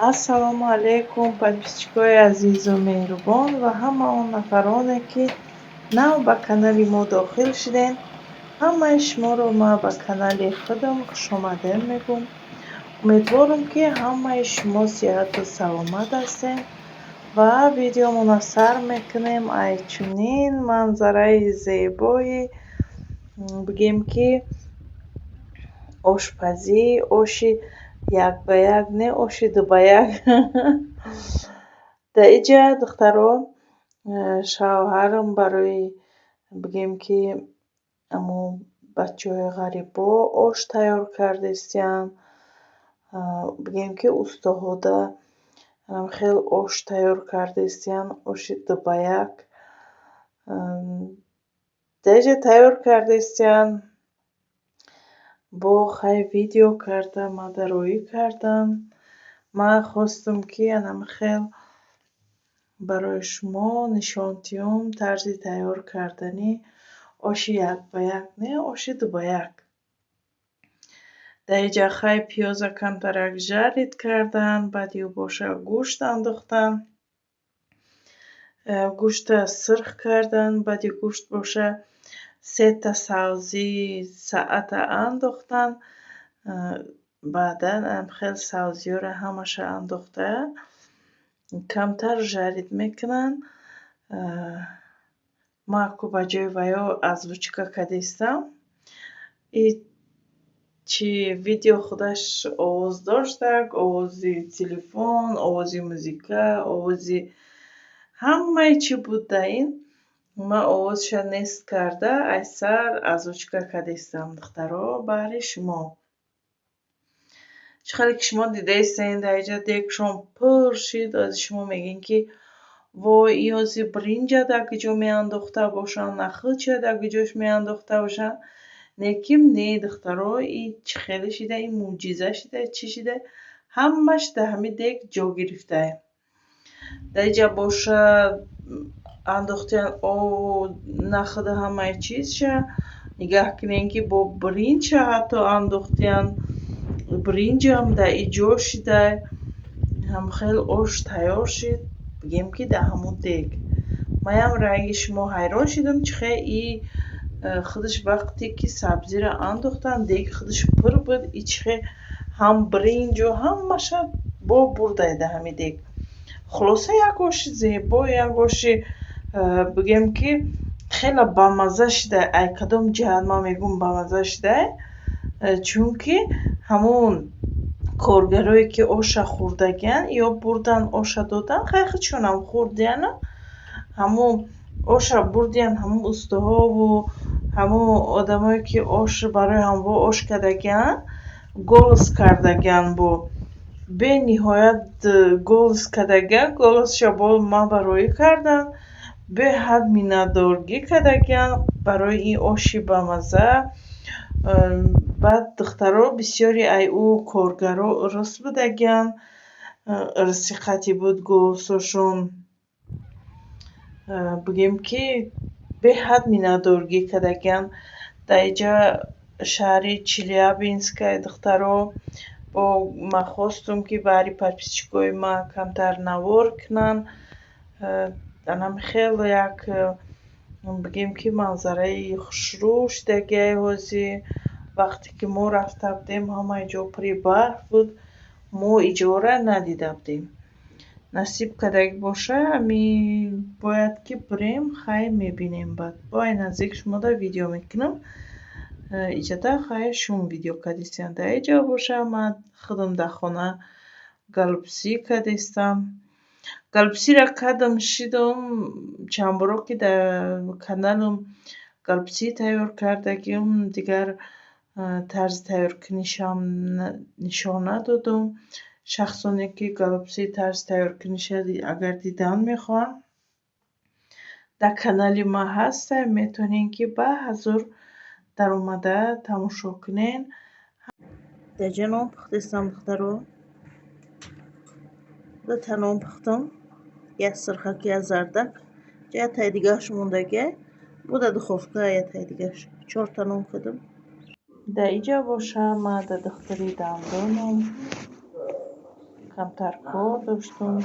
Ассалому алайкум, подписчикои азизу меҳрубон ва ҳама он нафароне, ки нав ба канали мо дохил шудед. Ҳамаи шуморо ман ба канали худам хушомадед мегӯм. Умедворам, ки ҳамаи шумо сиҳату саломат ҳастед, ва видеомонро сар мекунем ай чунин манзараи зебои, бигем, ки ошпазӣ, оши як ба як не, оши ду ба як. Дар иҷа, духтаро, шавҳарам барои, бигем, ки амо бачаҳои ғарибо ош тайёр кардистиянд. Бигем, ки устоҳода хел ош тайёр кардистиянд, оши ду ба як. Дар иҷа тайёр кардистиянд. Бо хай видео карда, мада роӣ карданд. Ман хостам, ки анам хел барои шумо нишон диҳам тарзи тайёр кардани оши як ба як не, оши ду ба як. Дар иҷа хай пиёза камтарак жарить карданд, баъди ӯ боша гӯшт андохтанд. Гӯшта сирх карданд, баъди гӯшт боша сета савзии саата андохтанд. Баъдан хел савзиёро ҳамаша андохта, камтар жарить мекунанд. Ман аку ба ҷои ваё озвучка кардистам. И чи видео худаш овоз доштак, овози телефон, овози музыка, овози ҳамаи чӣ буд дар ин. Ман овозша нест карда, айсар озвучка кардистам, духтаро, баҳри шумо. Чӣ хеле ки шумо дидаистед, дар инҷа дегшон пур шид. Ози шумо мегӯед, ки вой, и ози бринҷа дар куҷо меандохта бошанд, нахӯдча дар куҷош меандохта бошанд. Лекин не, духтаро, и чӣ хеле шида, и мӯъҷиза шида, чӣ шида, ҳамаш дар ҳамин дег ҷо гирифтае. Дар инҷа боша андохтиян обу нахӯду ҳамаи чизша. Нигаҳ кунед, ки бо бринҷа ҳатто андохтиян, бринҷам дар и ҷо шида. Ҳам хел ош тайёр шид, бигем, ки дар ҳамун дег. Маям ранги шумо ҳайрон шудам, чӣ хел и худаш вақте ки сабзиро андохтанд, дег худаш пур буд, и чӣ хел ҳам бринҷу ҳамаша бо бурдай дар ҳамин дег. Хулоса, як оши зебо, як оши, бигем, ки хеле бамазза шида. Ай кадом ҷиҳат ман мегӯм бамазза шида? Чунки ҳамун коргарое, ки оша хӯрдагиянд, ё бурдан оша доданд, хай худшонам хӯрдияну ҳамун оша бурдиянд, ҳамун устоҳову ҳамун одамое, ки ош барои ҳамво ош кардагиянд, голос кардагиянд, бо бениҳоят голос кардагиянд. Голосша бо ман бароӣ карданд, беҳад миннатдоргӣ кардагиянд барои ин оши бамазза. Баъд, духтаро, бисёре ай ӯ коргаро рус будагиянд, русиқатӣ буд голосошон. Бигем, ки беҳад миннатдоргӣ кардагиянд. Дар инҷа шаҳри Челябинскай, духтаро. Бо ман хостум, ки баҳри подписчикои ман камтар навор кунанд. Анам хеле як, бигем, ки манзараи хушрӯ шудагиай ҳозир. Вақте ки мо рафта будем, ҳамаи ҷо пури барф буд, мо иҷора надида будем. Насиб кардагӣ боша, ами бояд ки бирем, хай мебинем. Баъд бо ай наздик шумода видео мекунам. Иҷода хай шум видео кардистем. Дар иҷо боша ман худам дар хона голубцы кардистам. Голубцыро кардам, шидам чанд боро, ки дар каналам голубцы тайёр кардагим, дигар тарзи тайёркунишам нишон надодум. Шахсоне, ки голубцы тарзи тайёркуниша агар дидан мехоҳанд, дар канали ман ҳаста, метавонед, ки ба ҳазур даромада тамошо кунед. Дар ҷа нон пухтистам, духтаро. Дута нон пухтам, як сирхак, як зардак. Яктаи дигааш мондагиай, бо дар духовка яктаи дигааш. Чорта нон кардам. Дар иҷа боша ман дар духтари дандонам. Камтар кор доштум.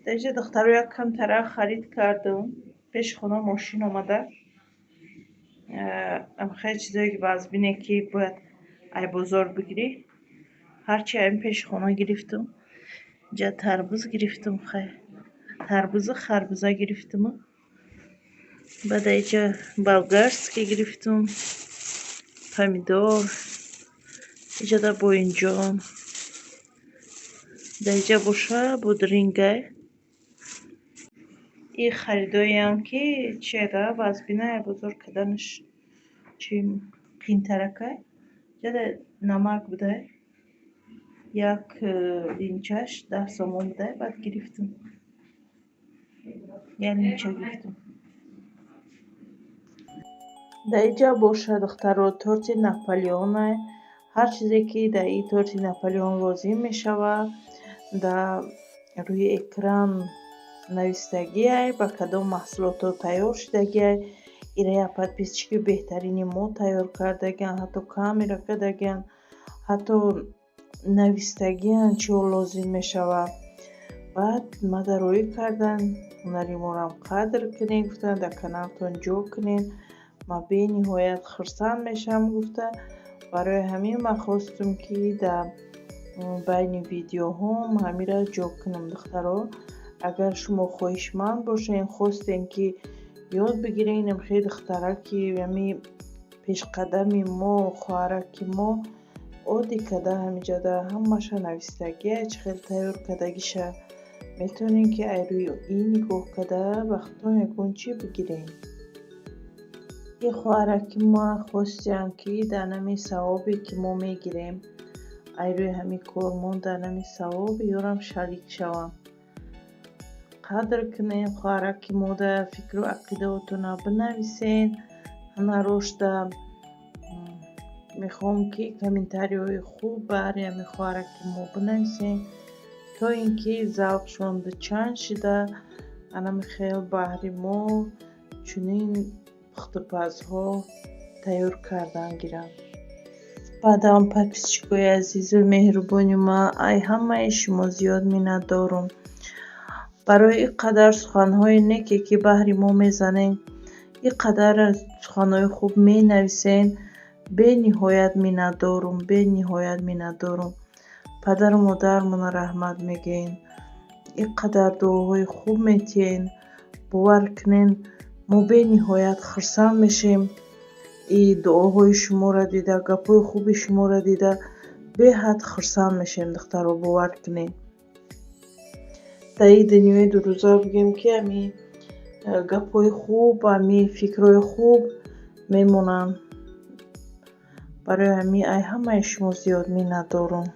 Дар инҷа, духтаро, як камтара харид кардум. Пеши хона мошин омада. Хеле чизое ки вазбине, ки бояд ай бозор бигирӣ, ҳарчи ами пеши хона гирифтум. Инҷа тарбуз гирифтум, хай, тарбузу харбуза гирифтуму баъд инҷа болгарский гирифтум, помидор, инҷада боинҷон, дар инҷа боша бодрингай. И харидоиам, ки чиеда вазбина, ай бозор карданаш чи қиинтаракай. Инҷада намак будай, як линчаш 10 сомон будай, баъд гирифтум, як линча гирифтум. Дар инҷа боша, духтаро, торти Наполеонай. Ҳар чизе, ки дар ин торти Наполеон лозим мешавад, дар рӯи экран навистагиай, ба кадом маҳсулотҳо тайёр шудагиай. Ира як подписчики беҳтарини мо тайёр кардагианд, ҳатто камера кардагианд, ҳатто навистагианд, чиҳо лозим мешавад. Баъд мада роӣ карданд, ҳунари морам қадр кунед, гуфтанд, дар каналтон ҷо кунед, ман бениҳоят хурсанд мешавам, гуфта. Барои ҳамин ман хостум, ки дар байни видеоҳом ҳамира ҷо кунам. Духтаро, агар шумо хоҳишманд бошед, хостем, ки ёд бигиред, хеле духтараки ами пешқадами мо, хоҳараки мо оддӣ карда, ҳаминҷода ҳамаша навистагия, чӣ хел тайёр кардагиша, метавонед, ки ай рӯи ин нигоҳ карда, ба худтон ягон чӣ бигиред. Ин хоҳараки ма хостиам, ки дар нами савобе, ки мо мегирем ай рӯи ҳамин кормон, дар нами савоби ёрам шарик шавам. Қадр кунем хоҳараки мода, фикру ақидаотонро бинависен. Ҳунарошда мехоҳам, ки комментариҳои хуб баҳри ҳамин хоҳараки мо бинависем, то ин ки завқшон дучанд шида, анами хел баҳри мо чунин пухтупазҳо тайёр кардан гиранд. Баъдам, подписчикои азизу меҳрубони ман, ай ҳамаи шумо зиёд миннатдорум барои ин қадар суханҳои неке, ки баҳри мо мезанед, ин қадар суханҳои хуб менависед. Бениҳоят миннатдорум, бениҳоят миннатдорум. Падару модармонро раҳмат мегӯем, ин қадар дуоҳои хуб метиҳед. Бовар кунед, мо бениҳоят хурсанд мешавем. И дуоҳои шуморо дида, гапҳои хуби шуморо дида, беҳад хурсанд мешавем, духтаро, бовар кунед. Дар ин дунёи дурӯза бигӯем, ки ҳамин гапҳои хуб, ҳамин фикрҳои хуб мемонанд. Барои ҳамин ай ҳамаи шумо зиёд миннатдорум.